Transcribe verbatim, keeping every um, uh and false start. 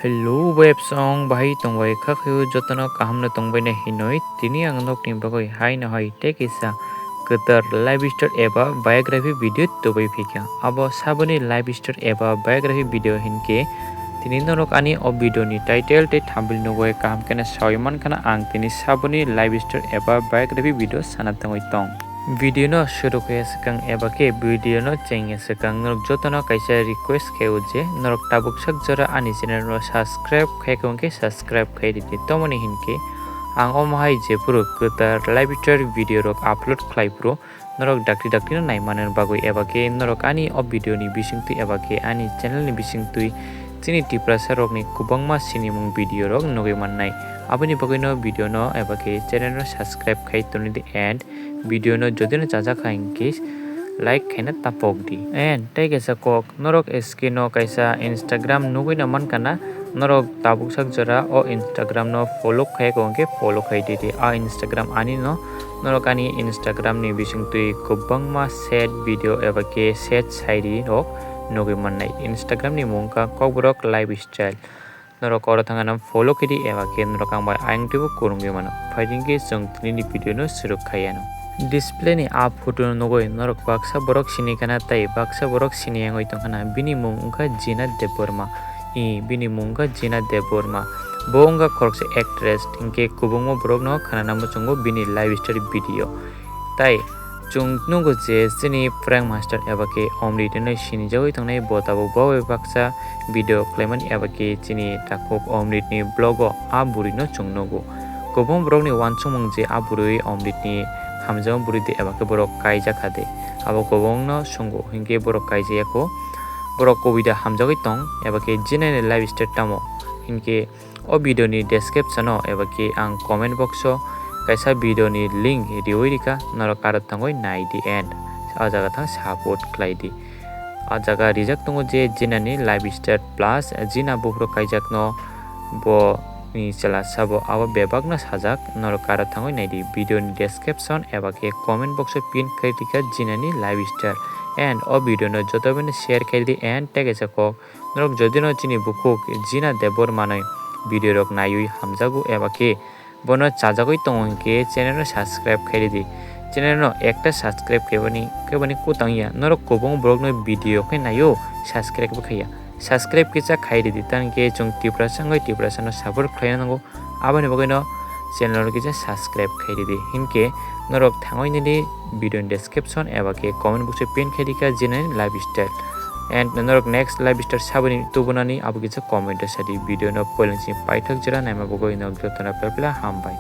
Hello websong, bahai tongbai kha khayo jotono kaham no tongbai na hinoi. Tini ang nokni bagwi hai no hai tei kisa kwtal lifestyle eba biography video tubui phikha. Abo saboni lifestyle eba biography video hinke tini norok ani o video ni title tei thumbnail nugwi kaham khe no sawi mankha na ang tini saboni lifestyle eba biography video sana tongwi tong. Video no suru khe swkang eba khe video no chengya swkang norok jotono kaisa request khaio je norok tabuk sak jora ani channel no subscribe khai khe subscribe khai ridi. Tomoni hinke ang omo hai jephuru kwtal lifestyle video rok upload khlai phuru norok dakti dakti no nai manna bagwi eba khe norok ani o video ni bisingtwi eba khe ani channel ni bisingtwi chini Tiprasa rokni kwbangma sinimung video rok nugwi mannai. Aboni bagwi no video no eba khe channel no subscribe khai toni di and video no jodi no chajak kha hinkhe like khaina tapok di. And tei kaisa kok, norok screen o kaisa Instagram nugwi no mankha na, norok tabuk sak jora o Instagram no follow khai kha hinkhe follow khai di di. A Instagram ani no norok ani Instagram ni bisingtwi kwbangma sad video eba khe sad sairi rok nugwi mannai. Instagram ni mung kha Kokborok Lifestyle. Norok oro thangna follow khe di eba khe norok ang bai ayang twibo kwrwngwi mano. Phaidi khe chwng tini ni video no suru khai ano. Display ni a photo no nugwi norok baksa borok sini khana tei baksa borok sini yangwi tong khana. Bini mung wngkha Jina Debbarma. I, bini mung wngkha Jina Debbarma. Bo wngkha khoroksa actress, hinkhe kwbangma borok no khana muchungo bini lifestyle video. Tai chwng nugo je chini prank master eba khe Omrit hinwi sinijagwi tongnai, bo tabuk bo bai baksa video khlaimani eba khe chini takhuk Omrit ni vlog o a bwrwi no chwng nugo. Kwbang borok ni uansukmung je a bwrwi Omrit ni hamjakma bwrwi de eba khe borok kaijak kha de, abo kwbang no swngo hinkhe borok kaijaya kho. Borok kubui da hamjagwi tong eba khe Jina ni lifestyle tamo hinkhe o video ni description o eba khe ang comment box o kaisa video ni link riwi rikha, norok aro thangwi nai di and o jaga thang support khlai di. O jaga rijak tongo je Jina ni lifestyle plus Jina buphuru kaijak no bo ni chwla sabo abo bebak no sajak, norok aro thangwi nai di video ni description eba khe comment box o pin khai rikha Jina ni lifestyle and o video no joto bai no share khai di and tei kaisa kok Norok jodi no chini bukhuk Jina Debbarma ni video rok naiwi hamjago eba khe bono chajagwi tongo hinkhe channel no subscribe khai ridi. Channel no ekta subscribe khaibani, khaibani kwtang ya. Norok kwbang borok no video khe naio, subscribe bo khaiya. Subscribe kisa khai ridi, tang khe chwng Tiprasa wngwi Tiprasa no support khlaina nango. Aboni bagwi no channel no kisa subscribe khai ridi. Hinkhe norok thangwi nini video ni description eba khe comment box o pin khai rikha Jina ni lifestyle. And norok next lifestyle saboni tubunani abo kisa comment o sadi. Video no poilani simi paithak jora naima bagwi norok jotono pepla hambai.